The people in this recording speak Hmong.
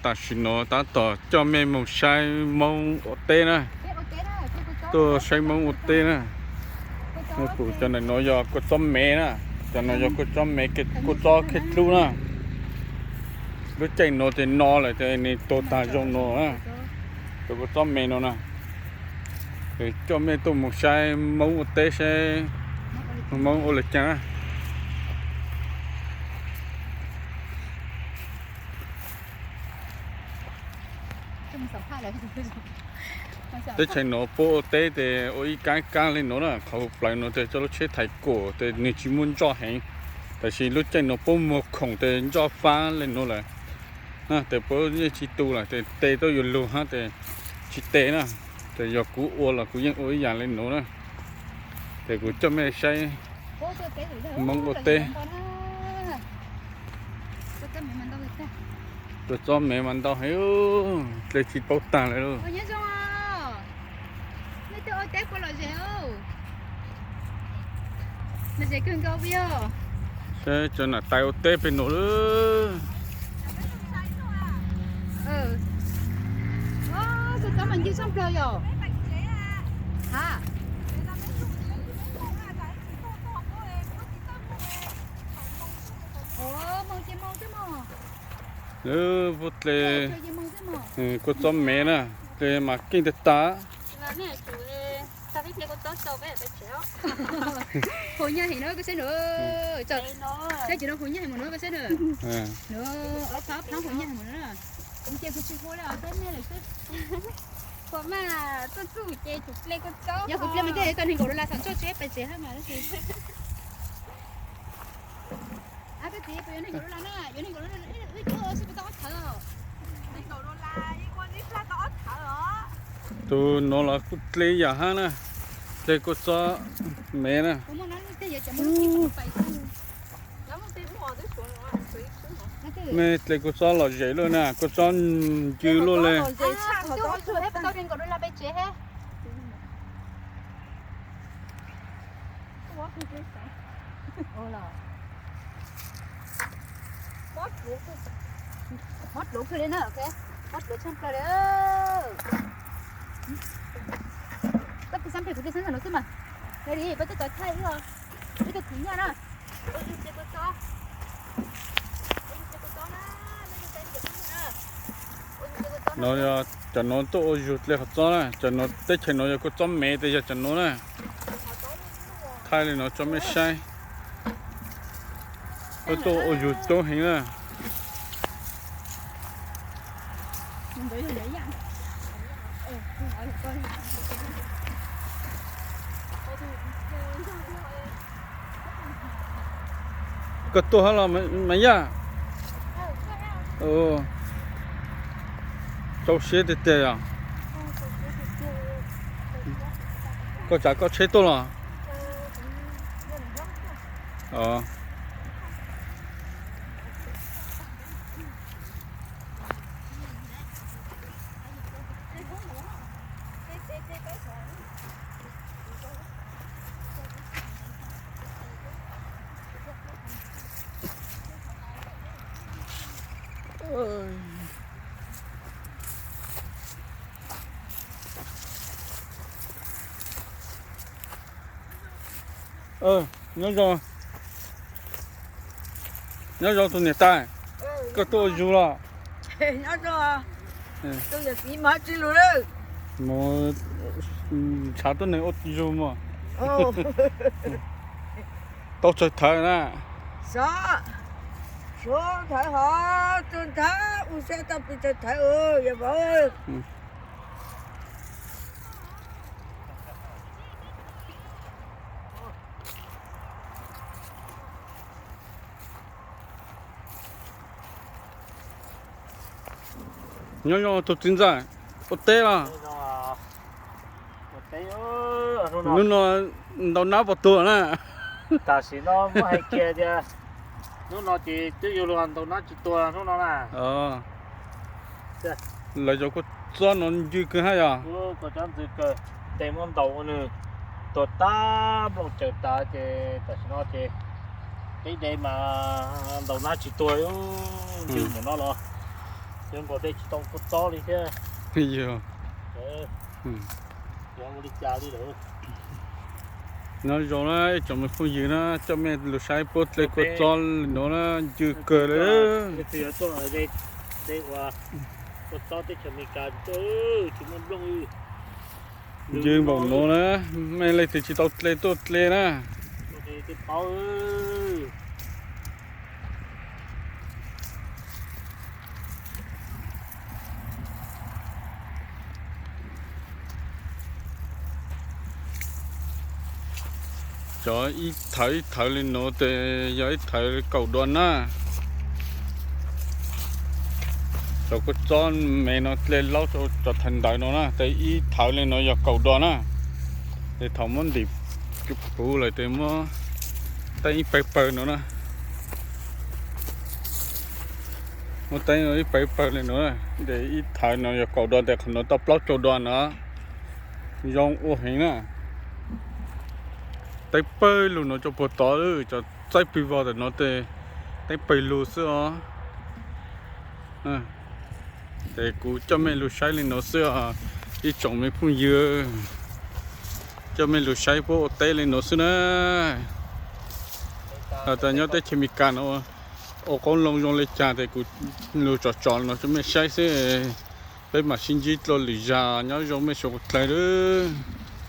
Tam sim no tab tom coj mej moog saib Moob ua teb na. Tuaj saib Moob ua teb na. Kuv cov ntawm no yog kua txob mev na. Cov no yog kua txob mev, kua txob khej dlub na. Lub caij no ces no lawm ces nws tuag tag zoo no na. Cov kua txob mev no na. Coj mej tuaj moog saib Moob ua teb seb Moob ua le caag na. Teb chaws no puab ua teb tes ua ib kaab kaab le nuav na, qhov huv plawv no tes coj lub tsheb thaiv kuam tes nwg tsis muaj ntsoj heev, tab sis lub caij no puab muag khoom tes ntsoj fab le nuav lawm. Tes puab yeej tsis tu lawm tes tes tuaj yuav lug hab tes tsis tes na. Tes yog kuv ua los kuv yeej ua ib yaam le nuav na. Tes kuv coj mej saib Moob ua teb. Kua txob mev mas ntau heev, dle tsis paub tag lawm lauj. Saib cov nam tais ua teb pem nuav lawm. Lawv puab dle kua txob mev na, dle mas keej tag tag. Yog kuv dle mas tej koj neeg nkaum dollar thaum ntsoj tsev pais tsev hab mas. Tus nuav los kuj dle yam hab na, dle kua txob mev na. Mej dle kua txob lom zem luaj na, kua txob ncw luaj le. Mob dluav kawg li na, mob dluav tshaj plaws li. Koj tus xab pem kuv tus xab ntawm no xwb mas. Yog li peb twb tau thaij ib tug kws nyaj na. No yog cov nuav tuaj ua zug dle qhov txob na, cov nuav teb chaws nuav yog kua txob mev tes yog cov nuav na. Thaij li no tso mej saib. Tuaj ua zug coob heev na. Koj tuaj hab los Maiv Yaj? Rau siab tiag tiag yog. Koj tsav koj tsheb tuaj los? Nyob zoo, nyob zoo tus niam tais, koj tuaj ua zug los? Mus ntshav tuab neeg ua zug mog. Tau tsawg thawv na? Suav thawv hov, txog nthab u sab tau pes tsawg thawv yog vauv. Nyob zoo tus txiv ntxawm, ua teb los? Hnub no ntau nab puas tuag na? Tam sim no muab hais kiag tias hnub no ces twb yuav luag ntau nab tsis tuag hnub no na. Lawv cov kua txob no ncw kawg hab yog? Kua txob ncw kawg, tes muab ntaus ua nws tuag tag nplooj cawv tas ces tam sim no ces Peb de mas ntaus nab tsis tuag, ncw mus no los yog nkaus de tsis tau kua txob li thiab. Yog, ua li cas li lawm. Nyob zoo na ib tsoom me phooj ywg na, coj mej lug saib puab dle kua txob li no na, ncw kawg li. Ncw npaum no na, mej leej twg tsis tau dle tuaj dle na. Cov ib thawv ib thawv li no tes yog ib thawv kaum dua na. Cov kua txob me no dle laub rau cov thawv ntawd no na, tes ib thawv li no yog kaum dua na. Tes thaum muab ntim puv lawm tes muab teeb ib pawg pawg no na. Muab teeb ib pawg pawg li no, tes ib thawv no yog kaum dua, tes qhov no tau plaub caug dua na. Zoo ua heev na. Teeb pawg lug no cov puag tod, cov txaib pwg vog ntawm no tes teeb pawg lug xwb os. Ces kuv coj mej lug saib li no xwb os ib tsoom me phooj ywg, coj mej lug saib puab ua teb li no xwb na. Has tas nyob teb chaws Amelikas no ua qoob loo zoo li cas tes kuv lug tsom tsom no rau mej saib xwb. Peb mam sib ntsib dlua lwm zag, nyob zoo mej suav dlawg lawm.